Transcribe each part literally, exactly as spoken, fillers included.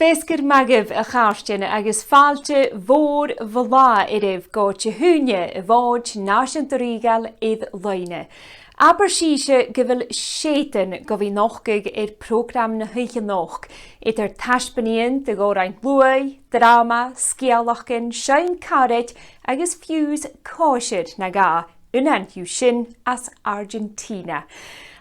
Is gur math agaibh, a chàirdean, agus fàilte mhòr bhlàth oirbh gu Dihaoine, a' Mhòd Nàiseanta Rìoghail air-loidhne. Abair sibhse gu bheil seudan gu bhith nochdadh air prògram na h-oidhche a-nochd, eadar taisbeanaidhean de dh'òrain luaidh, dràma, sgeulachdan, seinn càraid agus fiù 's còisir no dhà, aonan dhiubh sin às Argentina.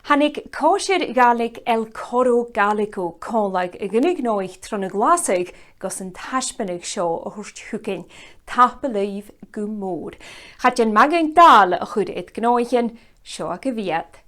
Thàinig còisir Ghàidhlig El Coro Gállego còmhla ri ghnothaich tron a' ghlasadh gus an taisbeanadh seo a thoirt thugainn. Tapadh leibh gu mòr. Cha dèan m' againn dàil a chur air gnothaichean, seo agaibh iad.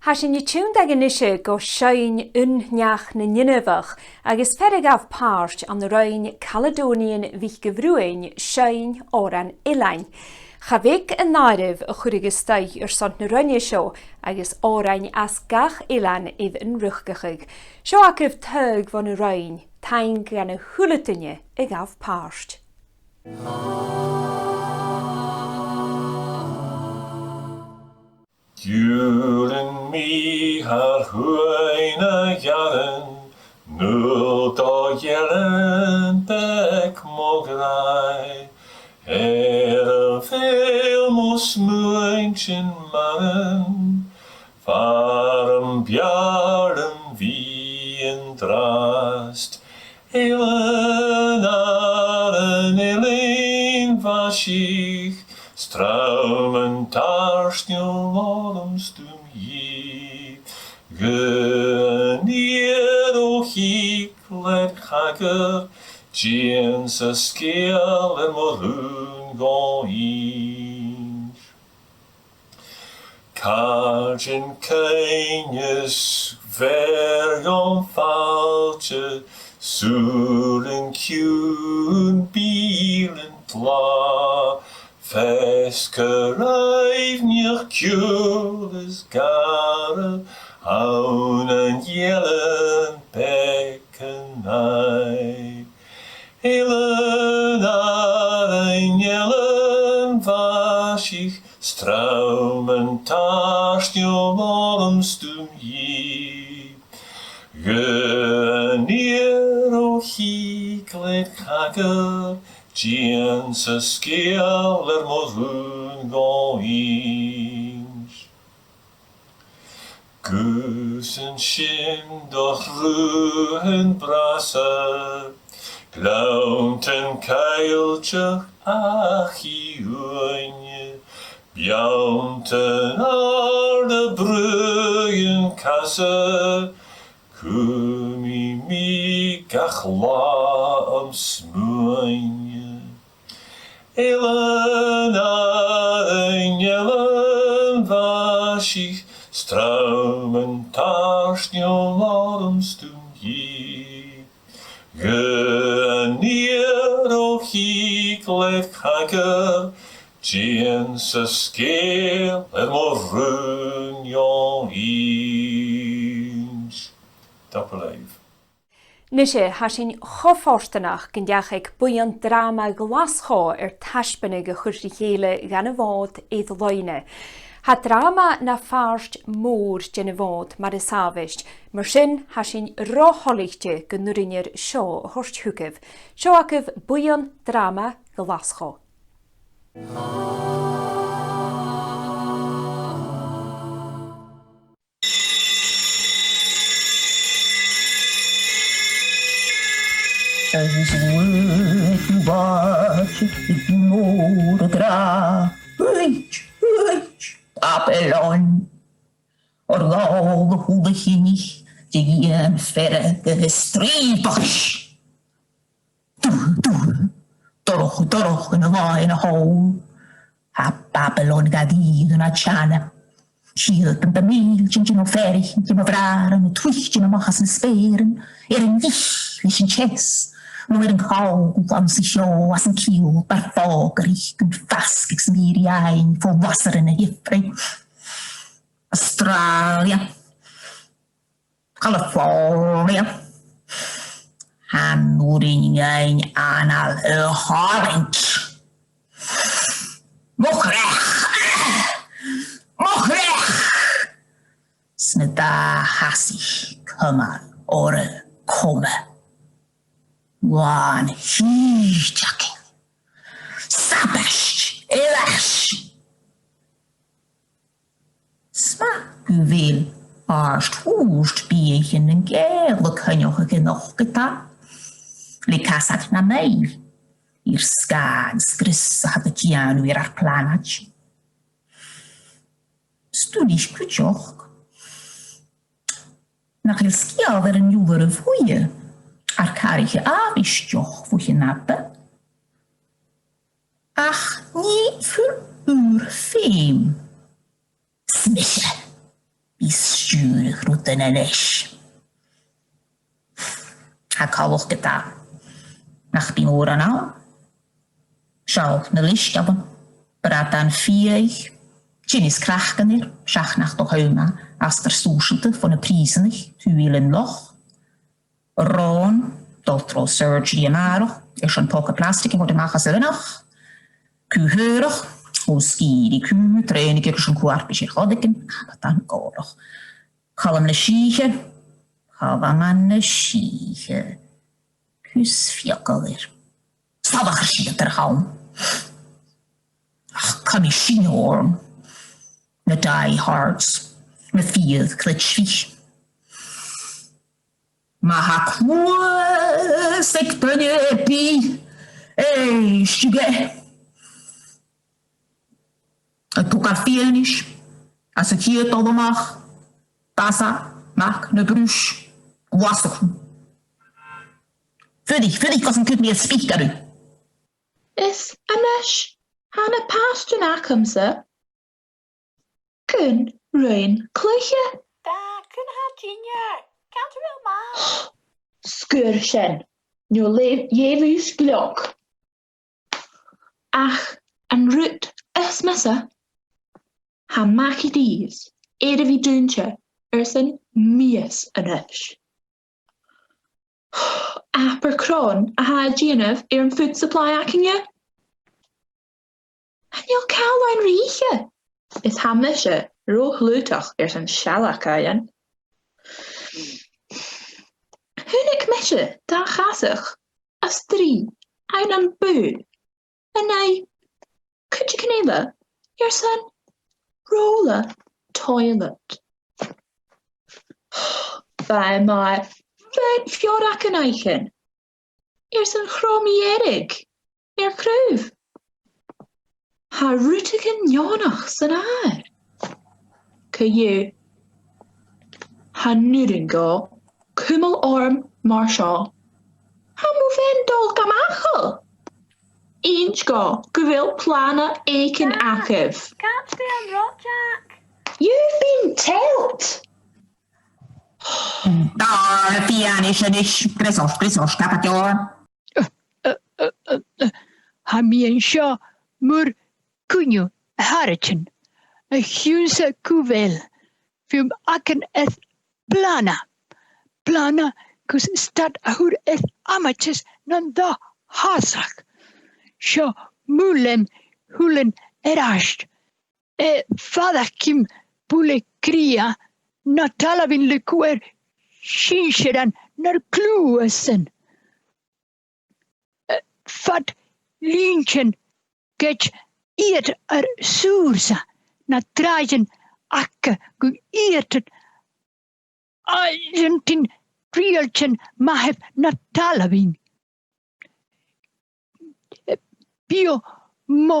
Tha sinn a' tionndadh a-nise gu seinn aon neach nan inbheach, agus fear a ghabh pàirt ann an roinn Caledonian Mhic a' Bhriuthainn, seinn òran eilein. Cha bheag an àireamh a chuireadh a-staigh airson na roinne seo, agus òrain às gach eilean air an riochdachadh. Seo agaibh taghadh bhon an roinn, taing dhan a h-uile duine a ghabh pàirt. Giùlain mi thar thuath na ghearran, null do dh'eilean beag mo ghràidh. Air a bheil mo smuaintean maireann, far am b' fheàrr leam bhith an-dràst. Eilean àraidh, eilean mhaith, 's trom an t-àird-shnìomh orm 's dom dhìth. Gu an iar o chìc leat chagad, dèan-sa sgeul air mo rùn dhomh inns. Càirdean caoineadh, bheir dhomh fàilte, sùilean ciùin, bìlean blàth, feasgar aibhneach, ciùil is gàire, ann an eilean beagan aghaidh. Eilean àraidh, eilean mhaith, 's trom an t-àird-shnìomh orm 's dom dhìth. Gu an iar o chìc leat chagad, dèan-sa sgeul air mo rùn dhomh inns. Gus an sin do shruthan brasa, gleanntan caillte achaidh uaine, beanntan àrda bruidhinn casa, cumaidh mi gach latha am smuain. Eilean àrainn, eilean mhaisich, 's trom an t-àird' neo orm 's dùin dhith. Gu an iar o chìc le cagar, dèan-sa sgeul air mo rùn o inns. Tapadh leibh. Nise, tha sinn cho fortanach gun deach aig Buidheann Dràma Ghlaschu ar taisbeanadh a chur ri chèile dhan a' Mhòd air loidhne. Tha dràma na phàirt mhòr den a' Mhòd mar as àbhaist, mar sin tha sinn ro thoilichte gun urrainn oirnn seo a thoirt thugaibh. Seo agaibh Buidheann Dràma Ghlaschu. Agus bhuail bàrr ag mòr ag ràdh, "Thuit, thuit, Babilòn, oir ghabh a h-uile chinneach de dh'fhearg agus strì bhois." Dubh, dubh, dorch, dorch, an làithean a thall. Tha Babilòn ga dhìon na teine. Siud an do mìltean de na faireachdainnean de mo bhràithrean a' tuiteam a-mach às na speuran, air an eich leis an teas, no air an call anns a' cheò às an ciall bar fògarraich gun fasgadh san ìre fhaighinn fo bhlasairean na h-Ifrinn. Astràilia. California. Tha an urrainn dhuinn anail a tharraing. Mo chreach! Mo chreach! 'S na dà thasaich cumail orra coma. Làn shìde againn. Sabaid, eilais! 'S math gu bheil àrd-ùrd bìdh nan Gàidheal a' coinneachadh a-nochd ge-tà, le casad na mèil, air sgàth an sgrios a tha ga dèanamh air ar planaid. 'S duilich cuideachd nach eil sgeul air an iolaire bhuidhe, ar cathraiche àbhaisteach bho chionn fhada. Ach nì fuil ùr feum. 'S mise, bidh stiùireadh rudan a-nis. Tha coltach ge-tà nach bi mòran ann. Seall na leisgeadan, bradan fiadhaich, tinneas craiceann air, seach nach do thàinig astar sòisealta bho na prìosanaich, taobh Eilean Loch. Ròn, dol tro surgery a-màireach, airson poca plastaig a thoirt a-mach às a' rionnach. Cù shaorach, o sgìre cù, trèanadh airson cù-fharpais air choreigin, amadan gòrach. Calum na sìthe, calum na sìthe. Cus fiacail air. Salachar siud air a chall. Ach cumaidh sinn oirnn, na die-hards, na fir-chlidsmhich. Ma tha cluas aig duine air bith, èistibh e. A' togail fianais às a' chiad dol a-mach, Baza Mac na Bruis, Glaschu. Fuirich, fuirich gus an cuir mi an spìc oirbh. Is a-nis, tha na pàirtean agamsa gun raon cluiche. Dà, cuin a tha dinnear? Càit a bheil Mam? Sguir sin, no le-, leugh thusa gleoc. Ach an rud as miosa, tha Mac an Dìos air a bhith dùinte airson mìos a-nis. Abair cron a tha e a' dèanamh air an food supply againne. Chan eil càil ann ri ithe. Is tha mise ro shlaodach airson sealg fhaighinn. Chunnaic mise dà chasach a' strì ann am bùth an aghaidh cuideigin eile airson roll-a-toilet. Bha e math, bha feòrag an oidhche. Airson chrom a dhèanamh air craobh. Tha rudeigin neònach san adhar. Co-dhiù, tha an urrainn dhomh cumail orm mar seo. Tha mo bhean a' dol gam fhàgail. Innis dhomh gu bheil plana èiginn agaibh. Càit a bheil an rud, Jack? You've been told. Dà fianais a-nis, greas ort, greas ort, Capa Deòir. Tha mi an seo, mo chuimhne, a chàirdean, a chionn 's gu bheil feum agam air plana, plana gus stad a chur air amaideas nan dà fhàsach. Seo mu leam a h-uile air ais. E, fàgaidh mi buille cridhe na talmhainn le cuairt sinnsirean nar cluasan. E, fad linntean ged iad air saorsa na tràighean aca gu iad air an tin trialtan math na talmhainn. Bidh mo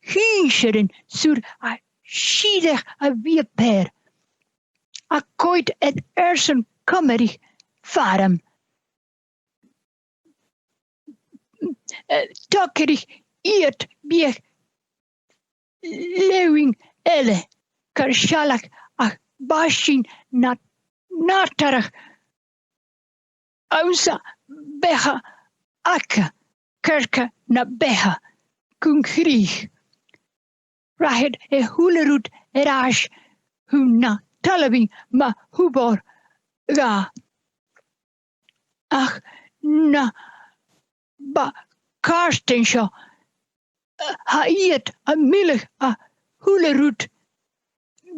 shinnsirean saor a' sireadh a' bhiabair, a' coimhead air ais airson comraich far am. Togaidh iad, bidh leabaidhean eile car sealg a' bhaisteadh na nàdarrach anns a' bheatha aca, coirce na beatha gun chrìoch. Rachaidh a h-uile rud air ais chun na talmhainn ma thubhar dha. Ach na ba càirdean seo, tha iad a' milleadh a h-uile rud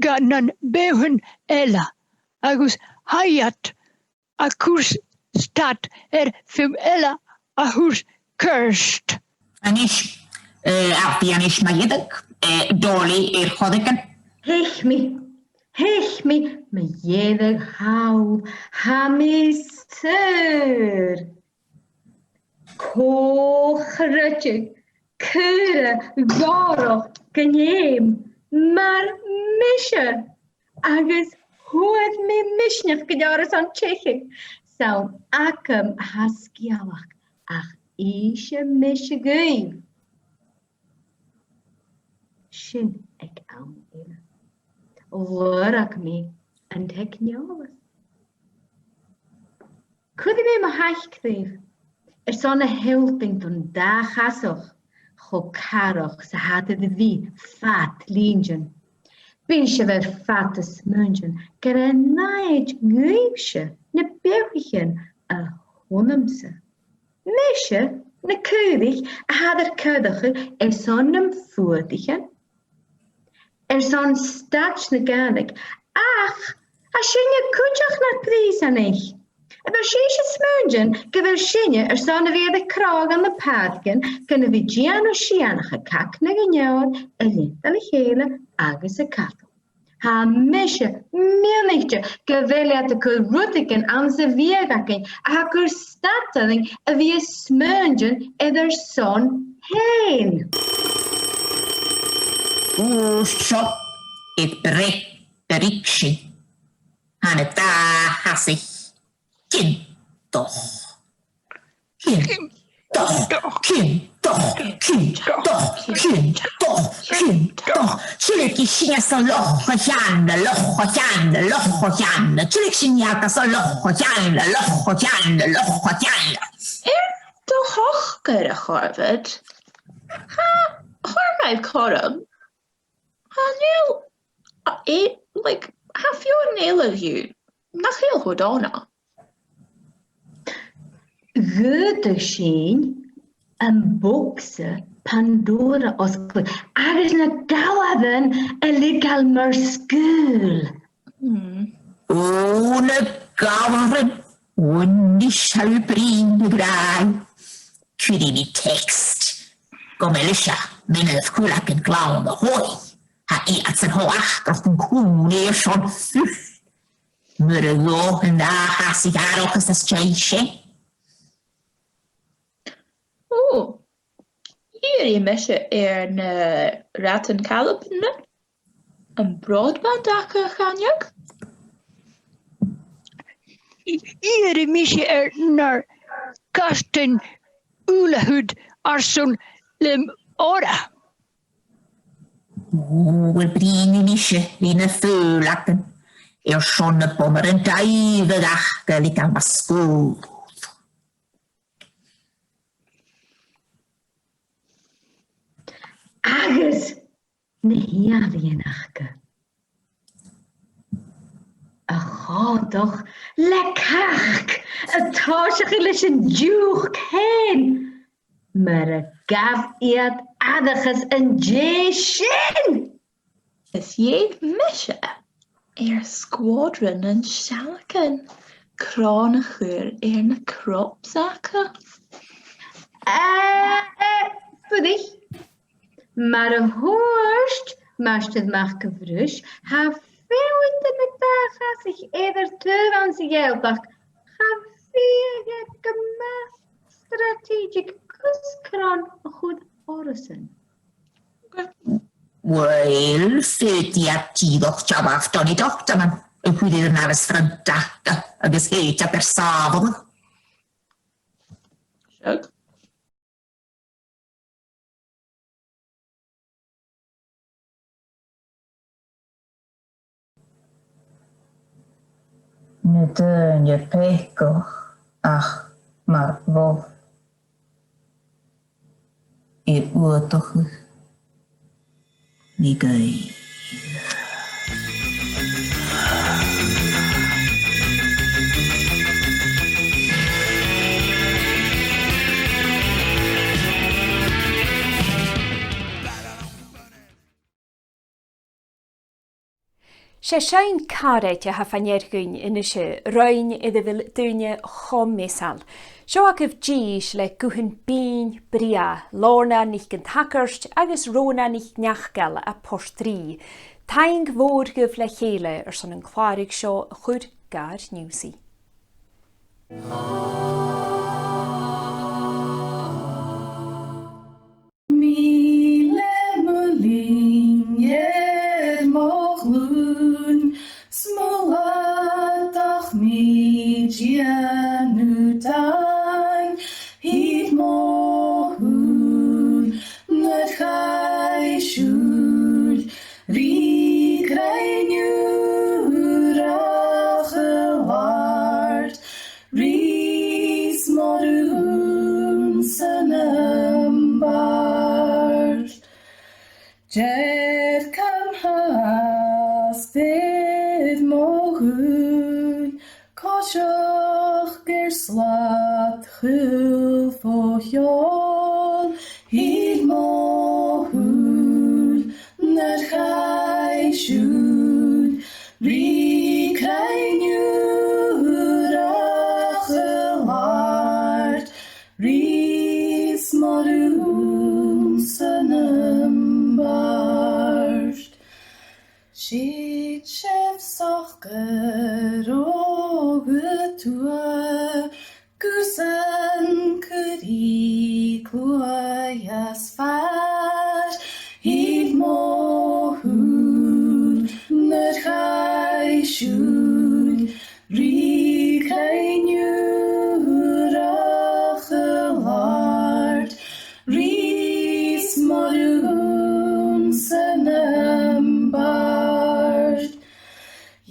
gu nan beathan eile, agus tha iad a' cur stad air feum eile a thoirt ceart. A-nis, eh, a bhith a-nis, ma dh'fhaodadh, eh, Dolly air choreigin. Theich mi, theich mi, mu dheireadh thall, tha mi saor. Cò chreideadh caora gòrach gun fheum mar mise, agus fhuair mi misneachd gu leòr airson teicheadh. 'S ann agam a tha sgeulachd ach innsidh mise dhuibh sin aig àm eile. Lorg mi an teicneòlas. Cuiridh mi mo thaic ribh airson a shealltainn don dà chasach cho carach 's a tha iad air a bhith fad linntean. Bidh sibh air fad a' smaointinn gur e nàimhdeas dhuibhse na beathaichean a th' annamsa. Mise na caoraich a tha air coireachadh airson nam fuadaichean, airson staid na Gàidhlig, ach tha sinne cuideachd nar prìosanaich. A bheil sibhse a' smaointinn gu bheil sinne airson a bhith air a chròdh ann am pàircean gun a bhith a' dèanamh sìon a' cagnaidh an fheòir a' leantainn a chèile agus a' cadal? Tha mise miannaichte gu bheil iad a' cur rudeigin anns a' bhiadh againn a tha a' cur stad oirnn a bhith a' smaointinn air ar son fhèin. Ùr seo aig breith do rìgh sinn. Tha na dà chasaich cinnteach. Cinnteach, cinnteach, cinnteach, cinnteach, cinnteach. Tilgidh sinne san loch a cheann, loch a cheann, loch a cheann. Tilgidh sinne às an loch a cheann, loch a cheann, loch a cheann. Air do shocair, a Chormaic. Tha, a Chormaic, cothrom. Chan eil, a, e, like, tha feadhainn eile dhiubh nach eil cho dona. Dh'fhaodadh sinn am bogsa Pandora a fhosgladh agus na gabharan a leigeil mar sgaoil. Hmm. Ò, na gabharan! Ò, a-nis tha thu a' bruidhinn, a ghràidh. Cuiridh mi text gu Melissa, Menna a' Chuileag an Gleann a Thòin. Tha iadsan cho acrach gun cùm iadsan. Mura gabh an dà chas a dh'fhaireachas às dèidh sin. Ò, dh'iarr mise air na radan calpannan am broadband aca a choinneachadh. Dh'iarr mise air nar cairtean ùrlathad airson leum òra. Ò, uill, bruidhnidh mise ri na faoileagan airson na bonairean dàimheil aca a leigeil mun sgùth. Agus na h-iarraidhean aca a chòmhdach le cac a' tòiseachadh leis an diùc fhèin, mura gabh iad aithreachas an dèidh sin. Is dh'èigh mise air squadron nan sealgain cron a chur air na crops aca. Eh, eh, fuirich. Mar a thuirt Maighstir MacAmhrùis, tha feadhainn de na dà chasaich air an taobh anns a' Ghàidhealtachd, cha bhi e gu math strategic cus cron a chur orrasan. Uill, faodaidh iad dìreach jab air Donnie Duck, a chur air an aras front aca agus thèid iad air sàbhaladh. Seadh. Na daoine peacach ach mar bhobh. Air uatachadh mi gaoth. 'S e seinn càraid a tha fa-near dhuinn a-nise, roghainn air a bheil daoine cho measail. Seo agaibh dithis le guthan binn brèagha, Lorna NicAntacaird agus Rona NicNeacail à Port Rìgh. Taing mhòr dhuibh le chèile airson an clàradh seo a chur gar n-ionnsaigh. Mìle mo linn air mo ghlùin, 's mo làdach mi dèanamh dàin, thig mo shùil nuair chaidh siùil ri grèim ùrachadh làrd, ris mo rùn san am bàrd. Dearcam fhathast air mo dhùil, coiseachd air slat chaol fo cheòl, thig mo shùil nuair chaidh siùil ri grèim ùrachadh làrd, ris mo rùn san am bàrd. Siuthad sibh socair o ghuth tuath, gus an cuir i cluaidh às fàir, thig mo shùil nuair chaidh siùil ri grèim ùrachadh làrd, ris mo rùn san am bàrd.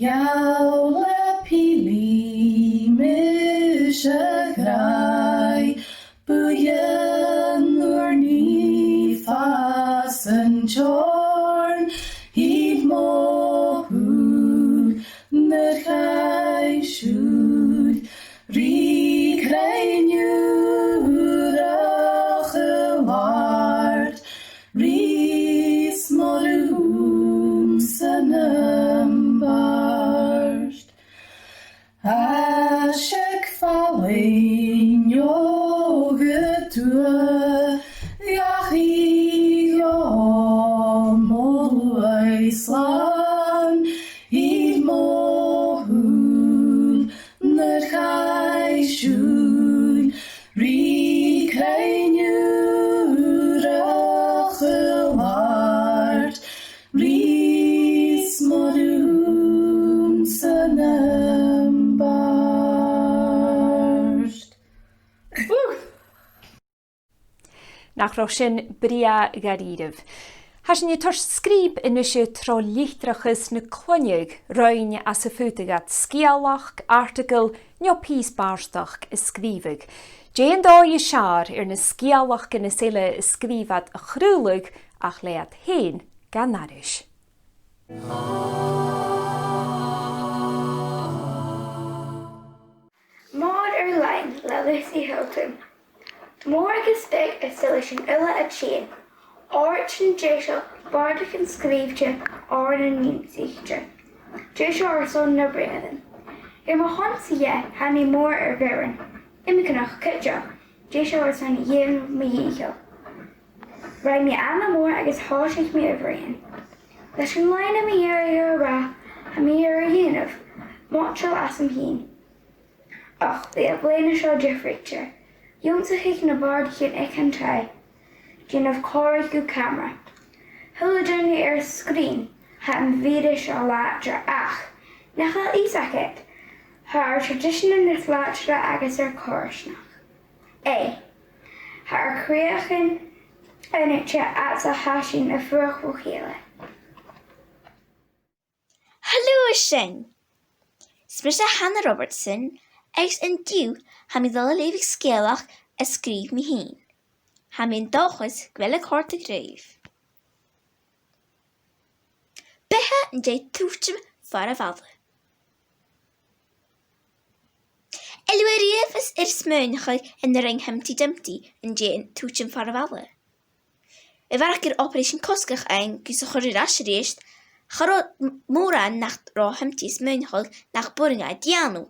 Gheall le pìlidh mis' a ghràidh, buidheann ùrnaigh fàs an teòrn, thig mo shùil nuair chaidh siùil ri grèim ùrachadh làrd, ris mo rùn san am bàrd. Aiseag fallain o ghuth tuath, dhachaigh dhomh Ach robh sin brèagha dha-rìribh. Tha sinn a' toirt sgrìob a-nise tro litreachas na cloinne, rinn às am faodadh iad sgeulachd, artagal, no pìos bàrdachd a sgrìobhadh. Dè an dòigh as fheàrr air na sgeulachdan is eile a sgrìobh iad a chraoladh ach leis fhèin gan aithris? Mòr air Loidhne le Lucy Hilton. Mòr agus beag is uile sinn uile a' tighinn, òraid deiseil, bàrdachd sgrìobhte, òrain ionnsaichte, deiseil airson nam bliadhna. Air mo shon-sa dheth, tha mi mòr air bhioran, iomagaineach cuideachd, deiseil airson dhèanamh mo dhìcheall. Rinn mi ann am Mòr agus thòisich mi a' bruidhinn. Leis an loidhne mu dheireadh a ràdh, tha mi air a dhèanamh moiteil asam fhìn. Ach bha am bliadhna seo diofraichte. Dh'ionnsaich na bàrdaichean aig an taigh. Dèanamh còmhradh gu camara. A h-uile duine air sgrìn, tha am mhìr seo làidir ach nach eil fhios agad, tha ar traidiseanan nas làidire agus ar coimhearsnachd. Aidh, tha ar cridheachan aonaichte agus tha sinn a' fuireach bho chèile. Halò a chlann! Is mise Hannah Robertson, agus an-diugh tha mi a' dol a leughadh sgeulachd a sgrìobh mi fhìn. Tha mi an dòchas gu bheil i a' còrdadh ribh. Beatha an dèidh tuiteam far a' bhaile. A bheil thu a-riamh air smaoineachadh air na rinn Humpty Dumpty an dèidh an tuiteam far a' bhaile? A bharrachd air operation cosgach fhaighinn gus a chur air ais a-rithist, cha robh m-, mòran nach robh Humpty a' smaoineachadh nach b' urrainn dha a dhèanamh,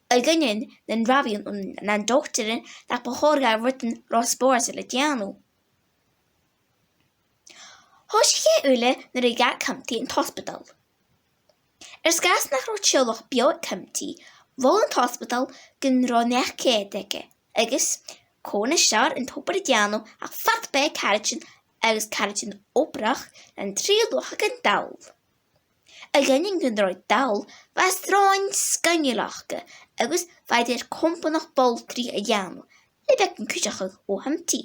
a dh'aindeoin nan rabhaidhean bho na dotairean nach bu chòir dha rudan ro spòrsail a dhèanamh. Thòisich e uile nuair a dh'fhàg Humpty an t-ospadal. Air sgàth 's nach robh teaghlach beò aig Humpty, mhol an t-ospadal gun robh neach-ceud aige, agus cò nas fheàrr an tobar a dhèanamh ach fad beatha caraidean agus caraidean obrach nan trì luchag an dall. A dh'aindeoin gun robh i dall, bha sròin sgoinneil aca, agus bha iad air companaich boltaidh a dhèanamh, le beagan cuideachaidh o Humpty.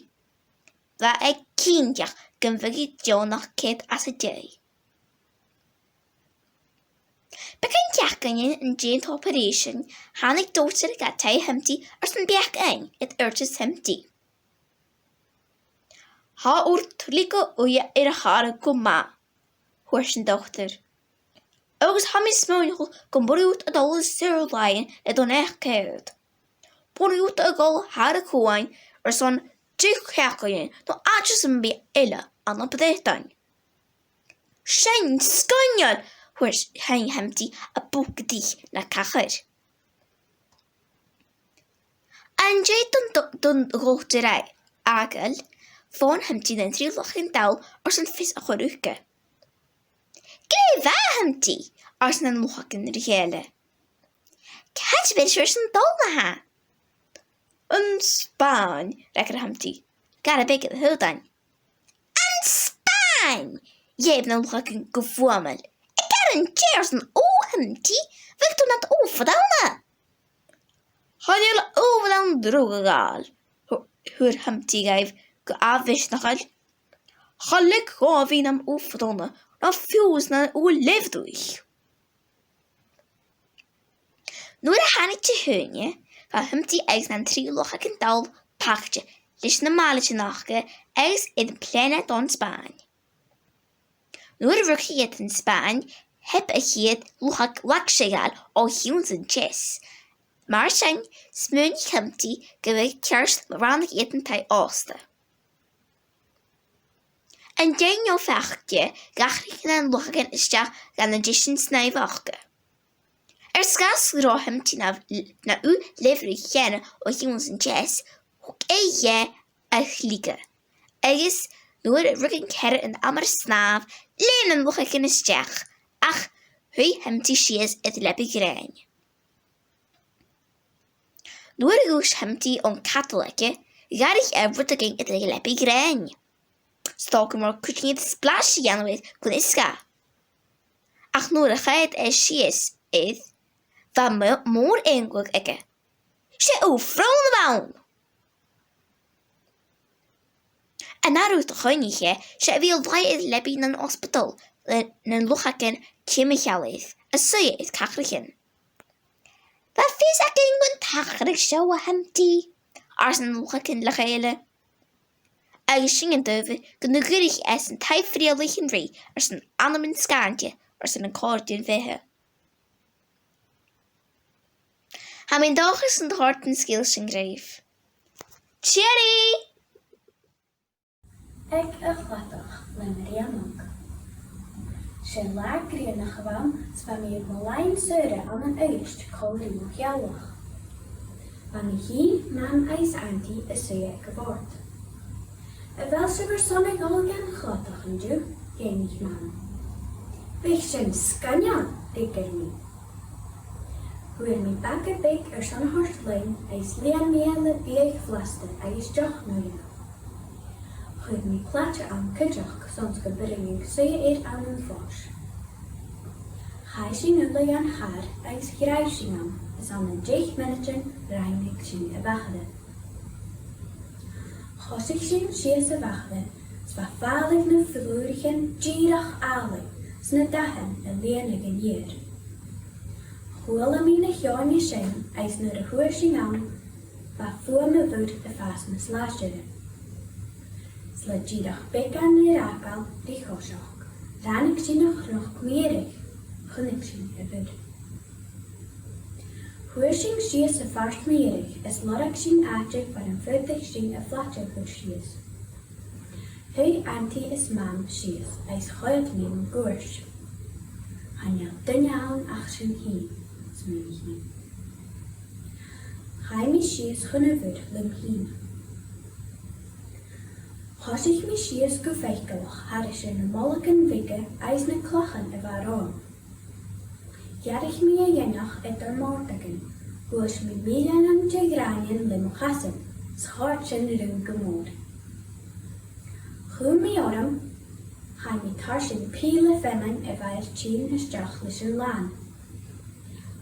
Bha e cinnteach gum biodh i deònach cead às a dèidh. Beagan seachdainean an dèidh an t-operation, thàinig dotair gu taigh Humpty airson beachd fhaighinn air adhartas Humpty. "Tha ur tuilleadh uighe air a chàradh gu math," thuirt an dotair. "Agus tha mi a' smaoineachadh gum b' urrainn dhut a dhol a Sùrlaighin le do neach-ceud. B' urrainn dhut a dhol thar a' chuain airson deich seachdainean no àite sam bith eile ann am Breatainn." "Sin sgoinneil!" thuirt, thàinig Humpty a' bogadaich na cathair. An dèidh don, don, don dhotair fhàgail, fòn Humpty nan trì luchag an dall airson fios a chur thuige. "Glè mhath, Humpty," ars na luchagan ri chèile. "Càit a bheil sibh airson dol, ma-thà?" "An Spàinn," fhreagair Humpty. "Gu h-àraidh aig a' Bhreatainn." "An Spàinn!" dh'èigh na luchagan gu fuaimeil. "Ag ràdh dè airson, o Humpty, bhiodh tu nad ubhal ann." "Chan eil ubhal ann, a dhrugail," thu-, thuirt Humpty dhaibh gu ath-mhisneachail. "Cha leig dhomh a bhith nam ubhal, no fiù 's nam ubhal-leabhraidh." Nuair a thàinig Dihaoine, bha Humpty agus na trì luchag an dall pacte leis na maileid aca agus air plèana don Spàinn. Nuair a rugadh iad an Spàinn, theab a' chiad luchag laigse a ghabhail o chionn san teas. Mar sin, smaoinich Humpty gu bheil ceart ma ràinig iad an taigh-òsta. An dèidh neo-pheacadh, dh'atharraich na luchagan a-steach dhan an deisean-snàimh aca. Air sgàth 's gun robh Humpty na, na ubhal-leabhraidh cheana o chionn san teas, thug e dheth a shlige, agus nuair a rugadh an ceathrar ann an amar-snàmh, lean na luchagan a-steach, ach shuidh Humpty sìos air leabaidh ghrèine. Nuair a dhùisg Humpty on cadal aige, dh'atharraich e rudeigin air a leabaidh ghrèine. 'S dòcha gun robh cuideigin air splash a dhèanamh air gun fhios dha. Ach nuair a choimhead e sìos air, bha mo-, mòr-iongantach aige. 'S e ubhal-bhròin a bh' ann! An ath rud a chuimhnich e, 's e a bhith a' laighe air leabaidh nan ospadal le na luchagan timcheall air, a' suidhe air chathraichean. "Bha fios againn mun t-atharrachadh seo, a Auntie," arsa na luchagan le chèile. "Agus sin an t-adhbhar gun do dh'fhuirich e san taigh-frithealaich an rìgh airson anaman sgàinte airson a' chòrr den bheatha." Tha mi an dòchas gun do chòrd an sgeul sin ribh. Cheery! Aig a' chladach le Màiri Anna. 'S e latha grianach a bh' ann, 's bha mi aig mo làmhan-saora ann an Uibhist còmhla ri mo theaghlach. Bha mi fhìn, Mam agus Auntie a' suidhe aig a' bhòrd. "A bheil sibh airson a dhol dhan chladach an-diugh?" dh'fhaighnich Mam. "Bhiodh sin sgoinneil," fhreagair mi. Fhuair mi baga beag airson a thoirt leinn agus lìon mi e le biadh bhlasta agus deoch mu dheidhinn. Chuir mi plaide ann cuideachd son 's gum b' urrainn dhuinn suidhe air ann am fois. Chaidh sinn uile dhan chàr agus dh'fhalbh sinn ann, is ann an deich mionaidean ràinig sinn a' mhachaire. Choisich sinn sìos a' mhachaire, 's bha fàileadh nam flùraichean dìreach àlainn, 's na dathan a' lìonadh an iar. Chuala mi na h-eòin sin, agus nuair a fhuair sinn ann, bha fuaim a' mhuir a' fàs nas làidire. 'S le dìreach beagan air fhàgail ri choiseachd, ràinig sinn a' chnoc mu dheireadh, chunnaic sinn a' mhuir. Fhuair sinn sìos a' phàirc mu dheireadh is lorg sinn àite far am faodadh sinn a' phlaide a chur sìos. Shuidh Auntie is Mam sìos agus choimhead mi mun cuairt. Chan eil duine ann ach sinn fhìn, smaoinich mi. Chaidh mi sìos chun a' mhuir leam fhìn. Choisich mi sìos gu faiceallach thairis air na molagan bheaga agus na clachan a bha romham. Ghearraich mi a dh'fhaighneachd eadar mòrdagan, ghluais mi milleanan de ghràinean le mo chasan, 's chòrd sin rium gu mòr. Chùm mi orm, chaidh mi tarsainn pìle feamainn a bha air tighinn a-steach leis an làn.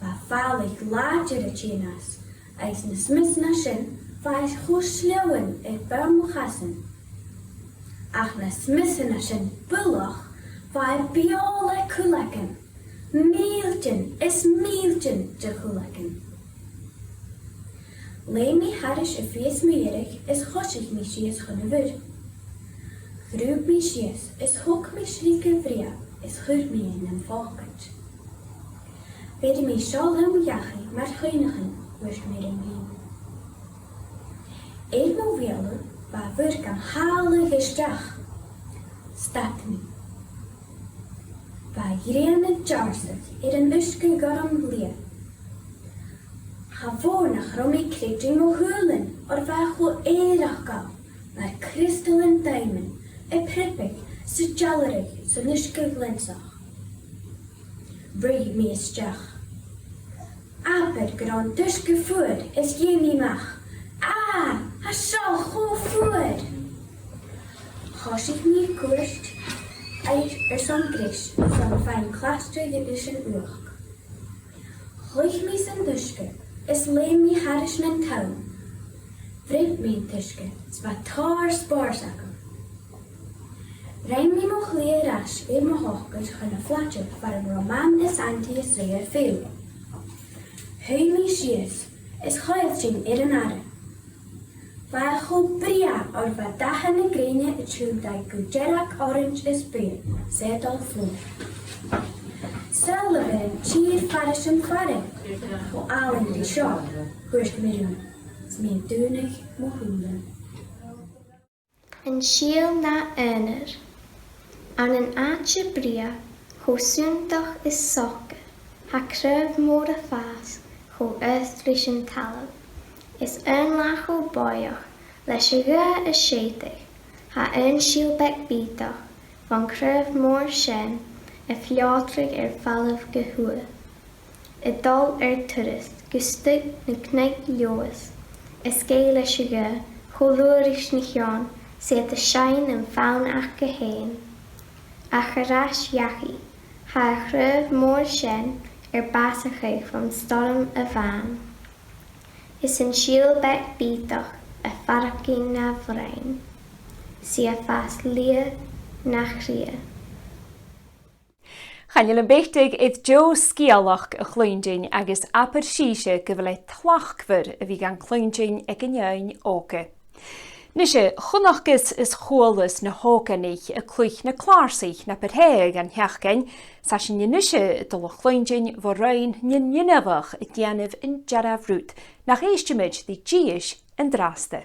Bha fàileadh làidir a' tighinn às, agus na smios na sin, bha iad cho sleamhainn air beul mo chasan. Ach na smios na sin buileach, bha e beò le cuileagan, mìltean is mìltean de chuileagan. Leum mi thairis a' phìos mu dheireadh is choisich mi sìos chun a' mhuir. Dhrùidh mi sìos is thog mi slige bhrèagha is chuir mi e nam phòcaid. Bheir mi seo leam dhachaigh mar chuimhneachan, thuirt mi rium fhìn. Air mo bheulaibh bha a' mhuir gam shàladh a-steach. Stad mi. Bha a' ghrian a' deàrrsadh air an uisge ghorm liath. Cha mhòr nach robh mi a' creidsinn mo shùilean oir bha e cho èifeachdail mar criostal an daoimean a' priobadh 's a' dealradh san uisge ghlionsach. Ruith mi a-steach. Abair gun robh an t-uisge fuar is dh'èigh mi a-mach. Ah! Tha seo cho fuar! Choisich mi a' cuairt air, airson greis, son faighinn cleachdte ris an fhuachd. Chluich mi san t-uisge is leum mi thairis nan tonn. Bhruich mi an t-uisge 's bha tòrr spòrs agam. Rinn mi mo shlighe air ais air mo shocair chun a' phlaide far an robh Mam is Auntie a' suidhe air feadh. Shuidh mi sìos is choimhead sinn air an fhara. Bha e cho brèagha oir bha dathan na grèine a' tionndadh gu dearg, orains is buidhe, 's e a' dol fodha. Seall a bheil an tìr-fairis am fara cho àlainn ri seo, thuirt mi rium, 's mi a' dùnadh mo shùilean. An sìol na aonar. Ann an àite brèagha, cho sunndach is socair, tha craobh mòr a' fàs cho aost ris an talamh. Is aon latha cho bòidheach leis a' ghaoth a' sèideadh, tha aon sìol beag bìodach bhon chraobh mhòr sin a' fliuthradh air falbh gu tuath, a' dol air turas gu stuth na cnoc Leòdhais, a' sgèith leis a' ghaoth cho luath ris na h-eòin 's iad a' seinn am fonn aca fhèin. Ach air ais dhachaigh, tha a' chraobh mhòr sin air bàsachadh bhon stoirm a-mhàin. Is an sìol beag bìodach a' faireachdainn na bhroinn. 's i a' fàs liath na chridhe. Chan eil am beatadh air deagh sgeulachd a chluinntinn agus abair sibhse gu bheil e tlachdmhor a bhith gan cluinntinn aig an fheadhainn òga. Nise, chunnacas is chualas na h-òganaich a' cluich na clàrsaich na b' fheàrr dhan t-seachdain, 's tha sinn a-nise a' dol a chluinntinn bho Roinn nan Inbheach a' dèanamh an dearbh rud, nach èistidh sibh ri dithis an-dràsta.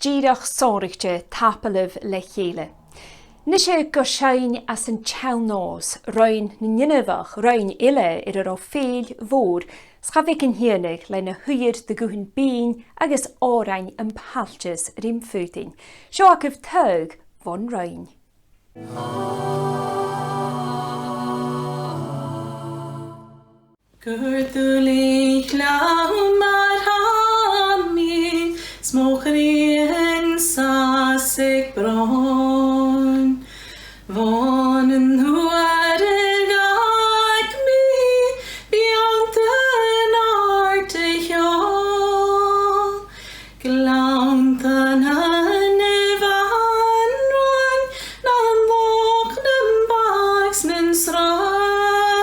Dìreach sònraichte tapadh leibh le chèile. Nise gu seinn às an t-seann-nòs, Roinn nan Inbheach, roinn eile air an robh fèill mhòr, 's cha bhiodh an t-iongnadh le na h-uiread de ghuthan binn agus òrain am pailteas rim faotainn. Seo agaibh taghadh bhon roinn. Gur duilich leam mar tha mi, 's mo chridhe an sàs aig bròn. Bhon an uair a dh'fhàg mi beanntan àrd a sheòl, gleanntan na bhanrigh, nan loch, nam bàgh 's nan sràid.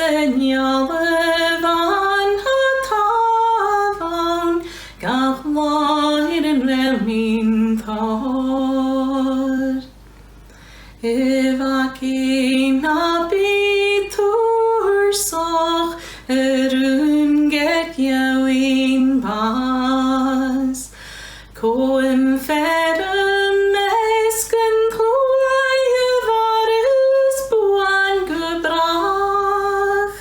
an eala bhàn a tha a' tabhann gach là air an làr mun tòir. Am faca na bi tùrsach a' rùn' ge geamhain bàs, cò am fear a mheasgan cluaidh a bharras buan gu bràth?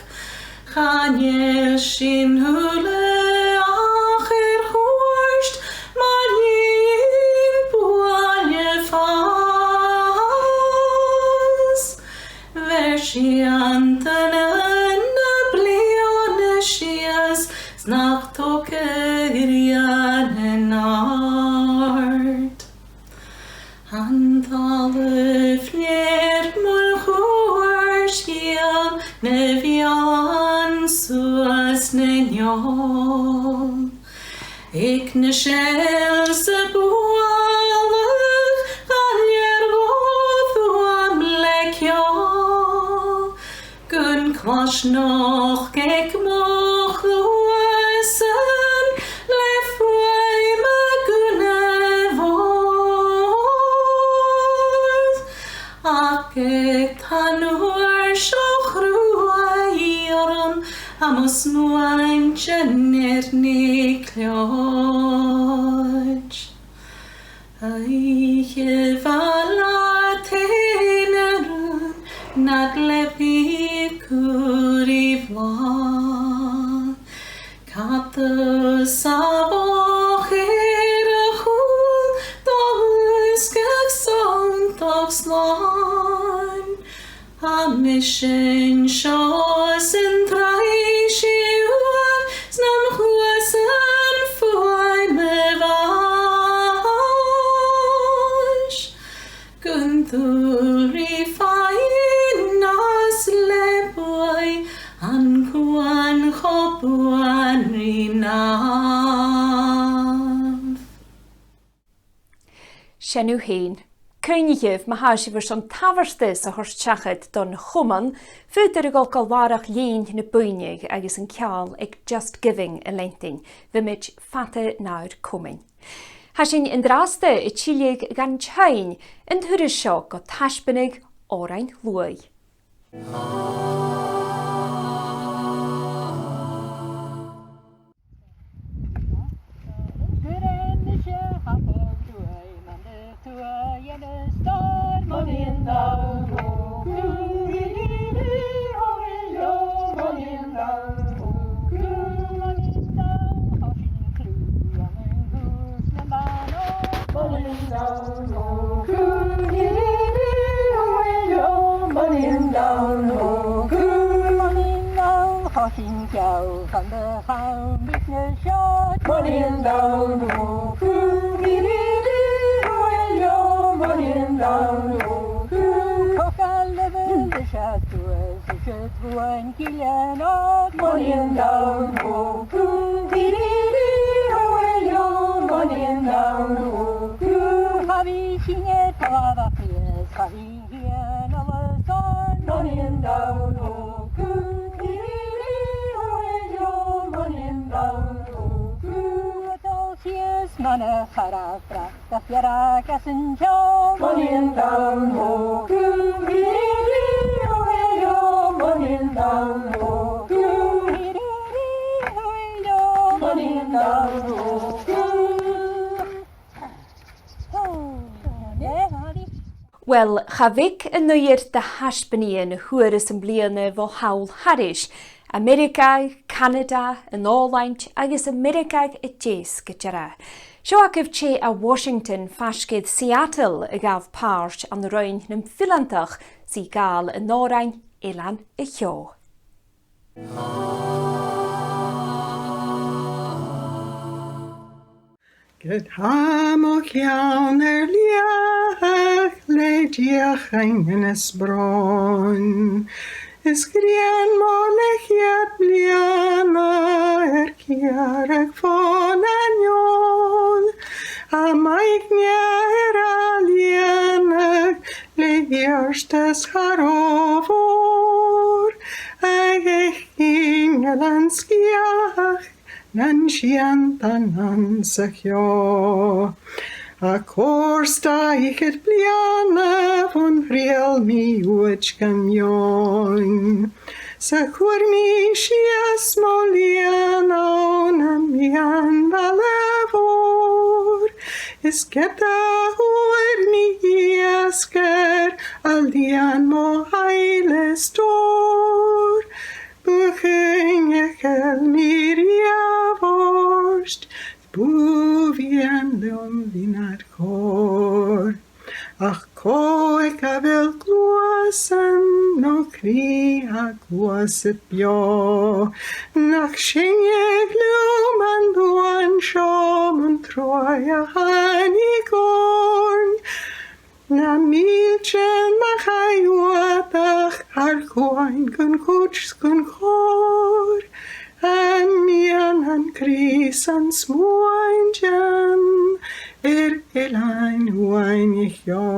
Chan eil sin uile ach air chuairt mar linn buain a' fàs. Bheir sìon dhan na bliadhna sìos 's nach tog a ghrian an-àird. An talamh fliuch mun cuairt dhìom na bheul suas nan eòl. Aig na seil 's a' bhualadh galair dhomh fhuaim le ceòl. Gun cloisneachd aig mo chluasan le fuaim a' ghunna mhòir. Ach aig an uair seo chruaidh orm, tha mo smuaintean air nì cleòid. Oidhche mhath leat fhèin, a rùn, nad leugh mi cùiridh bhlàth. Cad as a bhochd air a chùl do dhùsgadh sònraichte slàn. Tha mise an seo san tràigh sìor 's nam chluasan fuaim a' bhàis. Gun dùil ri faighinn às le buaidh an cuan cho buan ri nàmh. Sin thu fhèin. Cuimhnichibh, ma tha sibh airson tabhartas a thoirt seachad don Chomunn, faodaidh sibh a dhol gu làrach-lìn na buidhne agus an ceangal aig Just Giving a leantainn. Bidh sinn fada nar comain. Tha sinn an-dràsta a' tilleadh dhan Tinn, an turas seo gu taisbeanadh òrain luaidh. Uill, cha bhiodh an uiread de thaisbeanaidhean a fhuair sinn am-bliadhna bho thall thairis, Ameireagaidh, Canada, an Òlaind agus Ameireagaidh a Deas gu dearbh. Seo agaibh tè à Washington faisg air Seattle a ghabh pàirt ann an Roinn nam Fileantach 's i a' gabhail an òrain Eilean a' Cheò. Gu tha mo cheann air leathadh le deuchainn is bròn, is grian mo leth-cheud bliadhna air ciaradh fon an eòin, a' maighdeann air a lìonadh le iarrtas cha robh mòr, ach Cinn Eilean Sgitheanach nan seann daoine anns a' cheò. Tha còrr 's dà fhichead bliadhna bhon thriall mi uait gam fheadhainn. 'S a chuir mi sìos mo lìon ann am meadhan bhaile mhòir, is ged a fhuair mi iasgair, a lìon mo shaoghal is tòir, bu chaomh nach eil mi riamh ort, bu mhiann leam bhith nad chòir. Ach cò aig a bheil gluasad no cridhe a' gluasad beò, nach seinnidh leam an duan seo mun t-sruth a thàinig oirnn. Na mìltean a chaidh fhuadach ar cuain gun cuid 's gun chòir, am meadhan an cridhe 's an smuaintean air eilean uaine seo.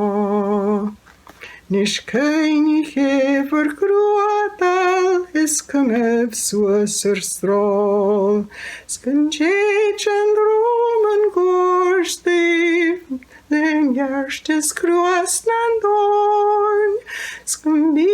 Nis cuimhnich air bhur gruadail is cumaibh suas ur stroll, 's gun tèid an dròm an ghoirt dhuibh le neart is cruas nan dòigh, 's gum bi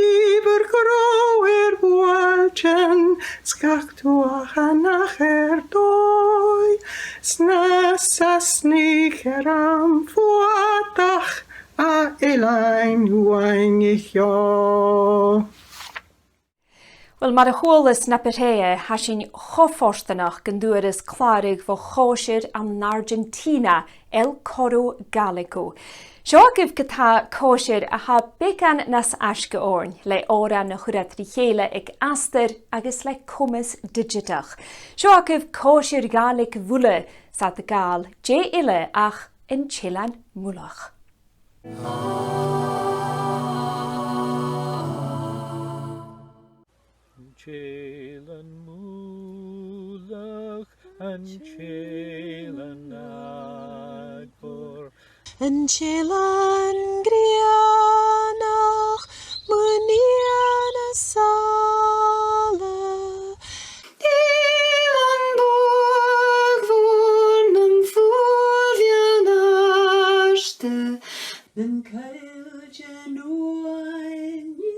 bhur grodh air buailtean 's gach tuathanach air dòigh, 's na Sasanaich air am fuadach à eilean uaine seo. Uill, mar a chualas na bu tràithe, tha sinn cho fortanach gun d' fhuaras clàradh bho chòisir ann an Argentina, El Coro Gallego. Seo agaibh ge-tà còisir a tha beagan nas fhaisge oirnn, le òran a chuir iad ri chèile aig astar agus le comas didseatach. Seo agaibh còisir Ghàidhlig Mhuile, 's iad a' gabhail dè eile ach An t-Eilean Muileach. An t-Eilean Muileach, an t-Eilean Àgmhor. An t-Eilean Grianach, mun fhianais àla. Eilean Bòg Mhòr nam fuaimhean àrda, nan coilltean uaine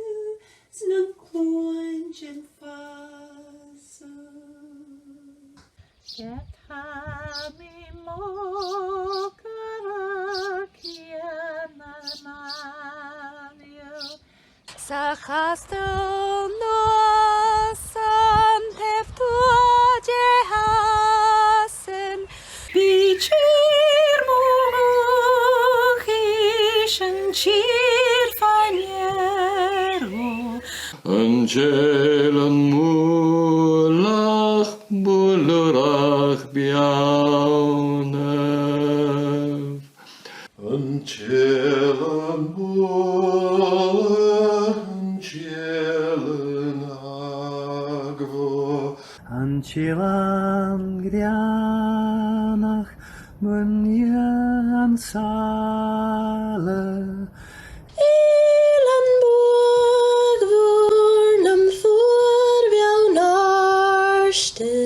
's nan cluaintean fàsach. Ged tha mi mogair air ceann a' mhanaidh, 's a' chastel nuas an taobh tuath de Shasainn. Bidh tìr Mhuileach is an tìr fa-near. An t-Eilean Muileach, Muileach Beannaibh. An t-Eilean Muileach, an t-Eilean Àgmhor. An t-Eilean Ghrianach, mun fhianais àla. Eilean Bòg Mhòr nam fuaimhean àrda,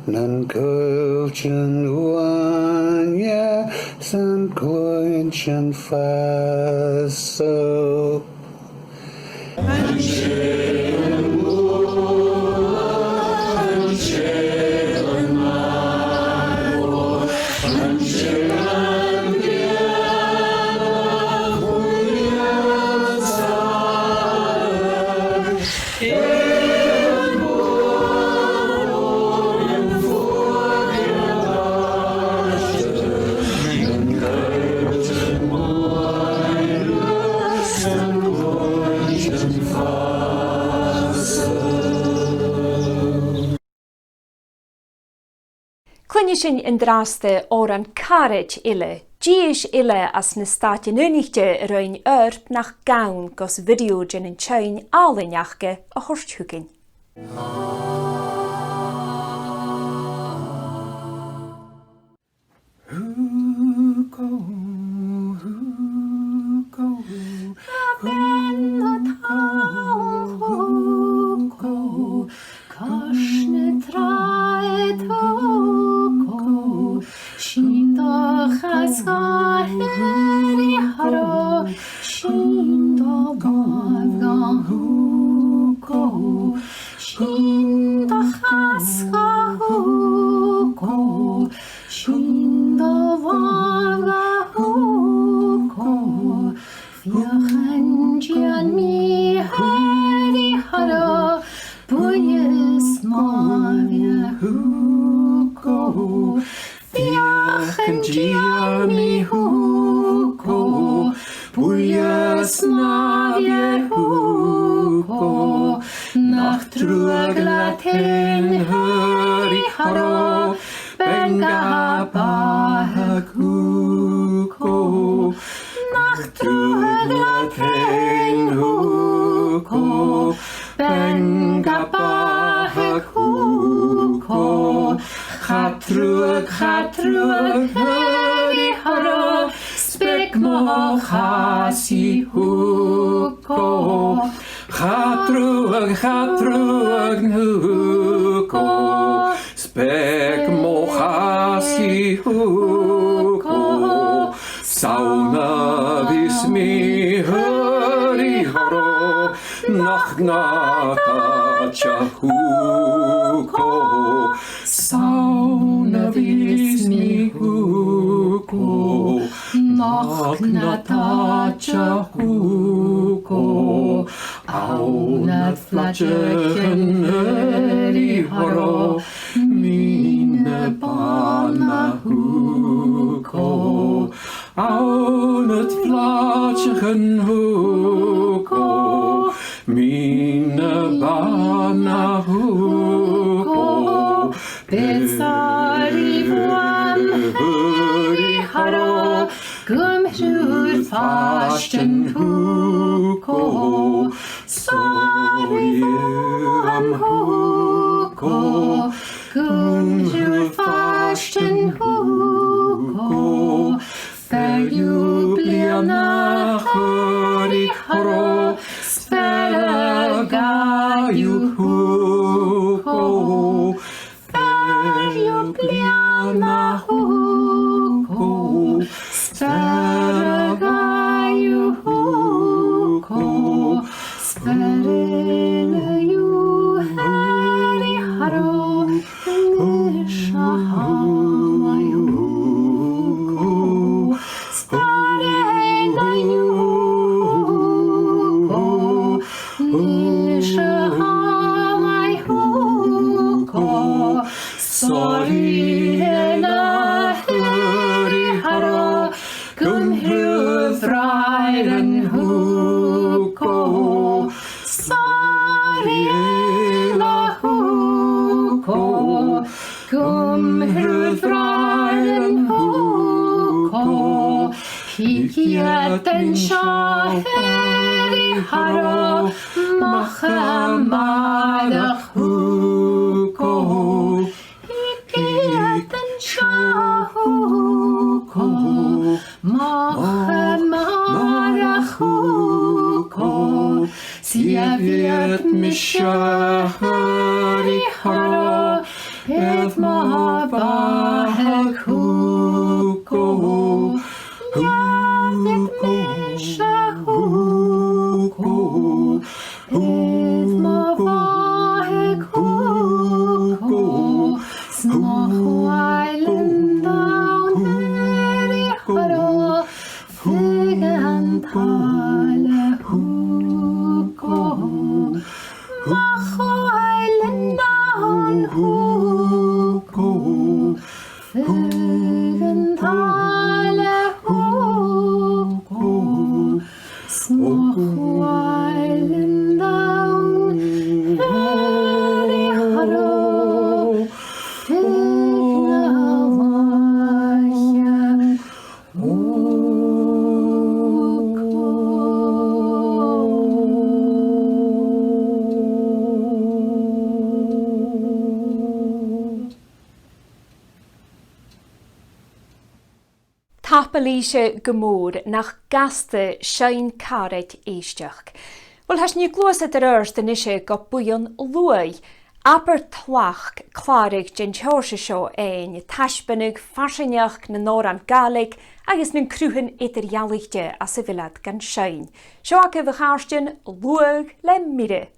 nan coilltean uaine 's nan cluaintean fàsach. Cluinnidh sinn an-dràsta òran càraid eile, dithis eile às na Stàitean Aonaichte a rinn oidhirp nach gann gus bhidio den an t-seinn àlainn aca a thoirt thugainn. Hùgó, hùgó, hùgó, hùgó, Cois na tràigh, Hugo, sin do chas-coir, a Thoraidh, sin do làmh-dhonn, Hugo, sin do chas-coir, Hugo, sin do làmh-dhonn, Hugo. Feuch an dèan mi, a Thoraidh, buille snàmh, a Hugo. Feuch an dèan mi, Hugo, buille snàmh, a Hugo. Nach truagh leat fhèin, a Thoraidh, bean gam bàthadh, Hugo. Nach truagh leat fhèin, Hugo, bean gam bàthadh, Hugo. Cha truagh, cha truagh, a Thoraidh, 's beag mo chàs i, Hugo. Cha truagh, cha truagh, a Hugo, 's beag mo chàs i, Hugo. 'S ann a bhios mi, a Thoraidh, nach gnàth-àite, Hugo. 'S ann a bhios mi, Hugo, nach gnàth-àite, Hugo. Ann nad phlaide-chan, a Thoraidh, mi na bàna, Hugo. Ann nad phlaide-chan, Hugo, mi na bàna, Hugo. Bidh sàr-bhuam, a Thoraidh, gum thrùir fàistin, Hugo. Sàr-bhuam, Hugo, gum thrùir fàistin, Hugo. Fear dhiubh bliadhna, a Thoraidh, 's fearg a ghabh thu, Hugo. Fear dhiubh bliadhna, Hugo, 's fearg a ghabh thu, Hugo. 'S fear eile dhiubh, a Thoraidh, a-nis a tha mi, Hugo. 'S fear eile dhiubh, Hugo, a-nis a tha mi, Hugo. Sàr-bhuam, a Thoraidh, gum thrùir bràithrean, Hugo. Sàr-bhuam, Hugo, gum thrùir bràithrean, Hugo. Thig iad an seo, a Thoraidh, a-mach a-màireach, Hugo. Thig iad an seo, Hugo, a-mach a-màireach, Hugo. 'S gheibh iad mise, a Thoraidh, gheibh mo bhàthadh, Hugo. Gheibh iad mise, Hugo, gheibh mo bhàthadh, Hugo. 'S mo chuailean donn, a Thoraidh, fig an talamh, Hugo. Mo chuailean donn, Hugo. Fig an talamh, Hugo. 'S mo chuailean donn, a Thoraidh, fig na làithean, Hugo. Tapadh leibhse gu mòr, nach gasta seinn càraid èisteachd. Uill, tha sinn a' gluasad air adhart a-nise gu buidheann luaidh, Abair tlachd clàradh den t-seòrsa seo fhaighinn, a' taisbeanadh farsaingeachd nan òran Gàidhlig agus nan cruthaichean eadar-dhealaichte às a bheil iad gan seinn. Seo agaibh, a chàirdean, Luadh le Mire.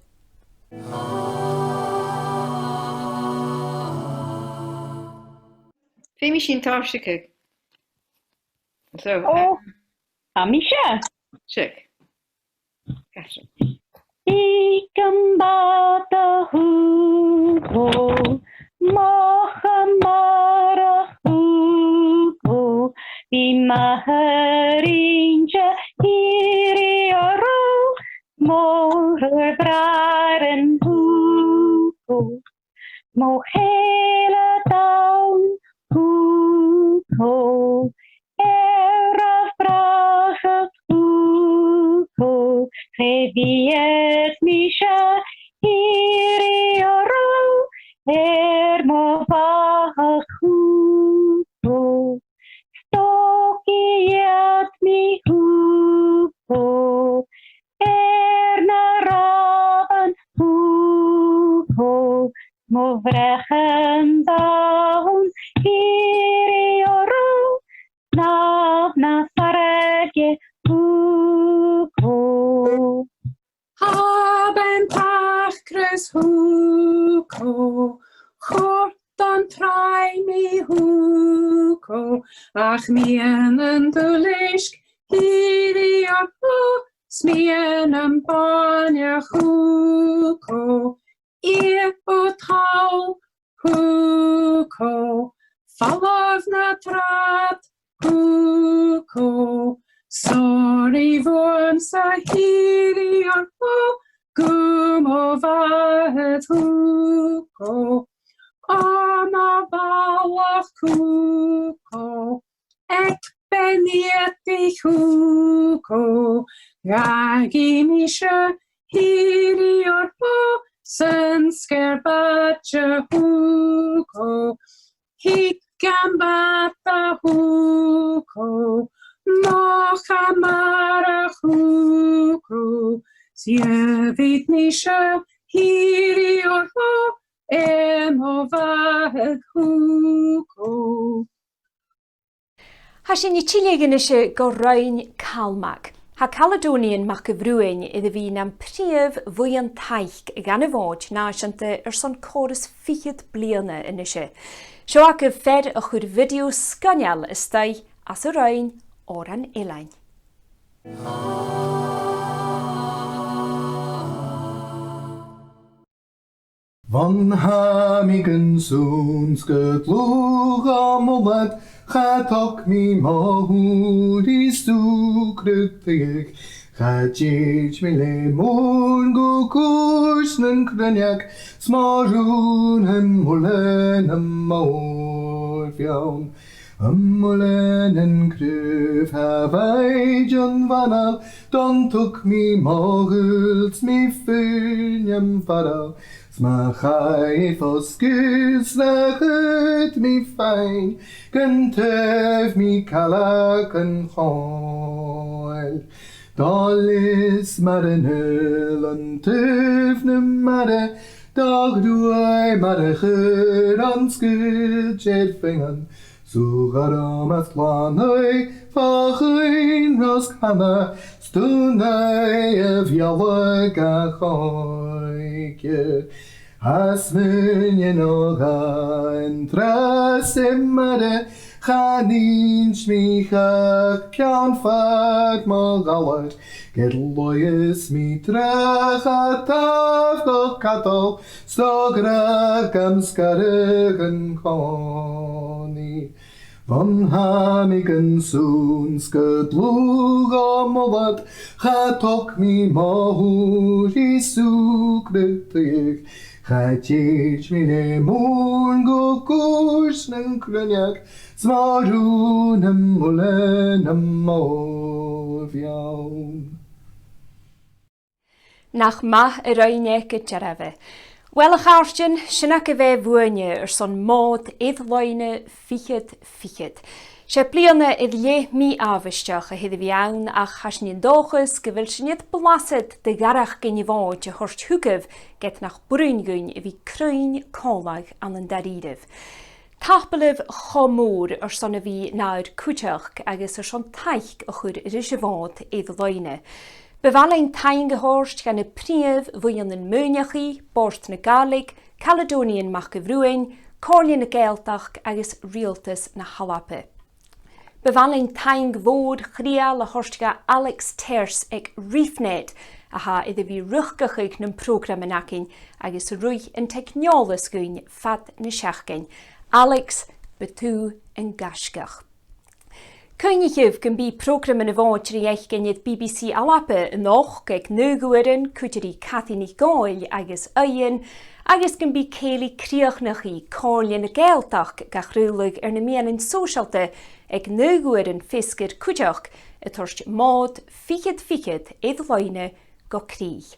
Feumaidh sinn tòiseachadh. So, Ò, um, tha mise. Check. Gotcha. Thig am bàta, Hugo, moch a-màireach, Hugo, bidh m' athair innte shìorraidh orra, mo thruaighe bràithrean, Hugo. Mo chèile donn, Hugo, air a' bhràthair, Hugo, cha bhi mise shìorraidh orra, air mo bheatha, Hugo. 'S dòcha gheibh mi, Hugo, air na ràmhan, Hugo, mo bhreacan donn, shìorraidh orra, snàmh na fairge, Hugo. Thàmh am pacras, Hugo, chòrd an tràigh mi, Hugo, ach miann an duilgheadair, shìorraidh orra, 's miann am bàinneach, Hugo, iad a' tadhal, Hugo, falbh na tràghad, Hugo, sòraidh bhuamsa, shìorraidh orra, gu mo mhàthair, Hugo, ann am balach, Hugo, aig Beinn Eadaich, Hugo, dh'fhàg mise shìorraidh orra san sgeir bàta, Hugo. Thig am bàta, Hugo, moch a-màireach, Hugo, 's gheibh mise shìorraidh orra, air mo bheatha, Hugo. Tha sinn a' tilleadh a-nis gu Roinn Calmag. Tha Caledonian MacIlleMhìcheil air a bhith nam prìomh bhuidheann-taic dhan a' Mhòd Nàiseanta airson còrr is fichead bliadhna a-nis. Seo agaibh fear a chuir video sgoinneil a-staigh às an roinn Òran Eilein. Bhon tha mi gun sùn 's gu dlùth dhomh mulad, cha tog mi mo shùil ri sùgradh tuigheach. Cha tèid mi le mòran gu cùis nan cruinneag, 's mo rùn am muileann nam mòr-bheann. Am muileann nan craobh tha a' bhàidh dhan bhanail, don tug mi mo ghuil 's mi fuine am farail, 's ma chaidh fo sgùth 's na chuid mi fhèin, gun taobh mi cailleach an choill. Do leis mar an uile an taobh na mara, do ghruaidh mar a chuir an sgùid air Fionnan, 's ùr ghorm is glan-fhuar fo chuing Rosg Hanna, 's dùn-fhuar a' bheòthach a choigear. Tha smuain an-dràsta 's an-dràsta, chan inns mi ach ceann fad mo ghalair, ged loidhneas mi dreach a thaobh gu cadal, 's do ghràdh gam sgaradh an-còmhnaidh. Bhon tha mi gun sùn 's gu dlùth dhomh mulad, cha tog mi mo shùil ri sùgradh tuigheach. Cha tèid mi le mòran gu cùis nan cruinneag, 's mo rùn am muileann nam mòr-bheann. Nach math a rinn e gu dearbh. Uill, a chàirdean, sin agaibh e bhuainne airson Mòd air-loidhne fichead fichead. 'S e bliadhna air leth mì-àbhaisteach a th' air a bhith ann, ach tha sinn an dòchas gu bheil sinn air blasad de dh'fhaireachdainn a' Mhòid a thoirt thugaibh, ged nach b' urrainn dhuinn a bhith cruinn còmhla ann an da-rìribh. Tapadh leibh cho mòr airson a bhith nar cuideachd agus airson taic a chur ris a' Mhòd air loidhne. Bu mhath leinn taing a thoirt dha na prìomh bhuidhnean maoineachaidh, Bòrd na Gàidhlig, Caledonian Mac a' Bhriuthainn, Comhairle na Gàidhealtachd agus Riaghaltas na h-Alba. Bu mhath leinn taing mhòr chridheil a thoirt dha Alex Terce aig Reefnet, a tha air a bhith riochdachadh nam prògraman againn agus a' ruith an teicneòlas dhuinn fad na seachdain. Alex, bu tu an gaisgeach. Cuimhnichibh gum bi prògraman a' Mhòid ri fhaicinn air B B C Alba a-nochd aig naoi uairean, cuide ri Cathy NicDhòmhnaill agus Eòghann, agus gum bi cèilidh crìochnachaidh Comhairle na Gàidhealtachd ga chraoladh air na meadhanan sòisealta aig naoi uairean feasgar cuideachd, a' toirt Mòd fichead fichead air loidhne gu crìch.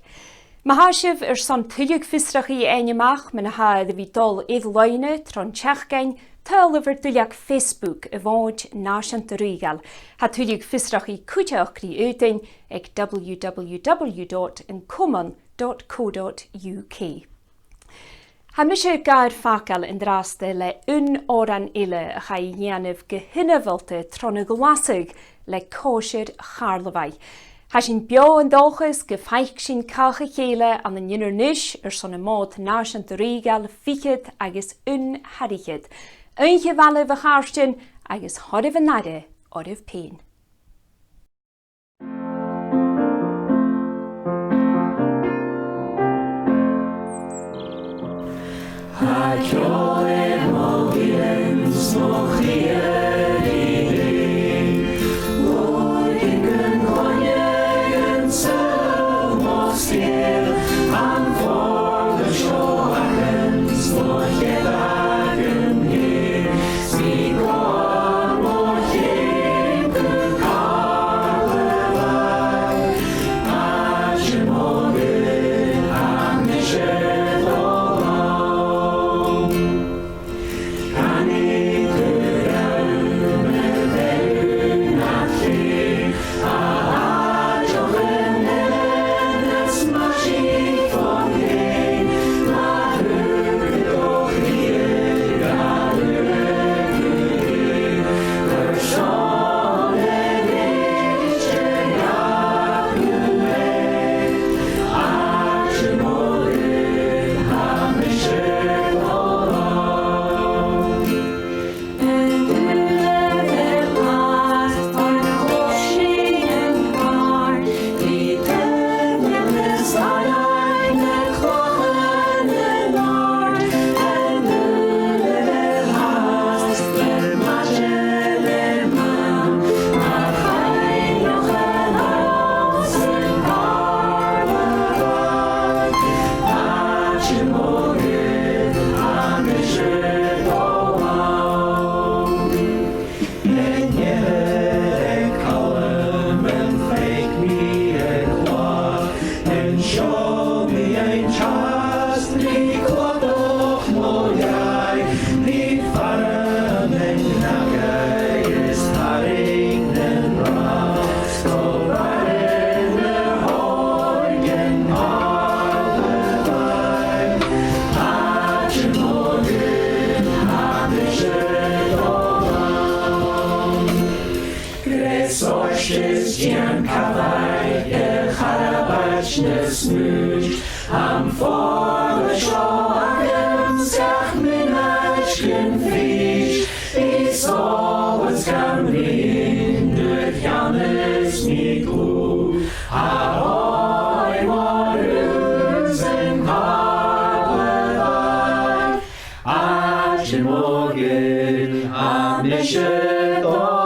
Ma tha sibh airson tuilleadh fiosrachaidh fhaighinn a-mach mu na tha air a bhith dol air loidhne tron t-seachdain, tadhlaibh air duilleag Facebook a' Mhòid Nàiseanta Rìoghail. Tha tuilleadh fiosrachaidh cuideachd ri fhaotainn aig W W W dot an Comann dot co dot U K. Tha mise gar fàgail an-dràsta le aon òran eile a chaidh a dhèanamh gu h-ionmholta tron a' ghlasadh le Còisir Chàrlabhaigh. Tha sinn beò an dòchas gum faic sinn càch a chèile ann an Inbhir Nis airson am Mòd Nàiseanta Rìoghail fichead agus aon air fhichead. Oidhche mhath leibh, a chàirdean, agus thoiribh an aire oirbh pèin. Greas, òistis, dèan cabhaig air charbad nas mùid, am foghar seo agam gach mionaid gun fhìs, bidh solas gam bruidhinn nuair a cheannas mi dlùth, a Thighearna, mo Rùn 's an Càrlabhagh. Àite mo ghaoil, tha mise dol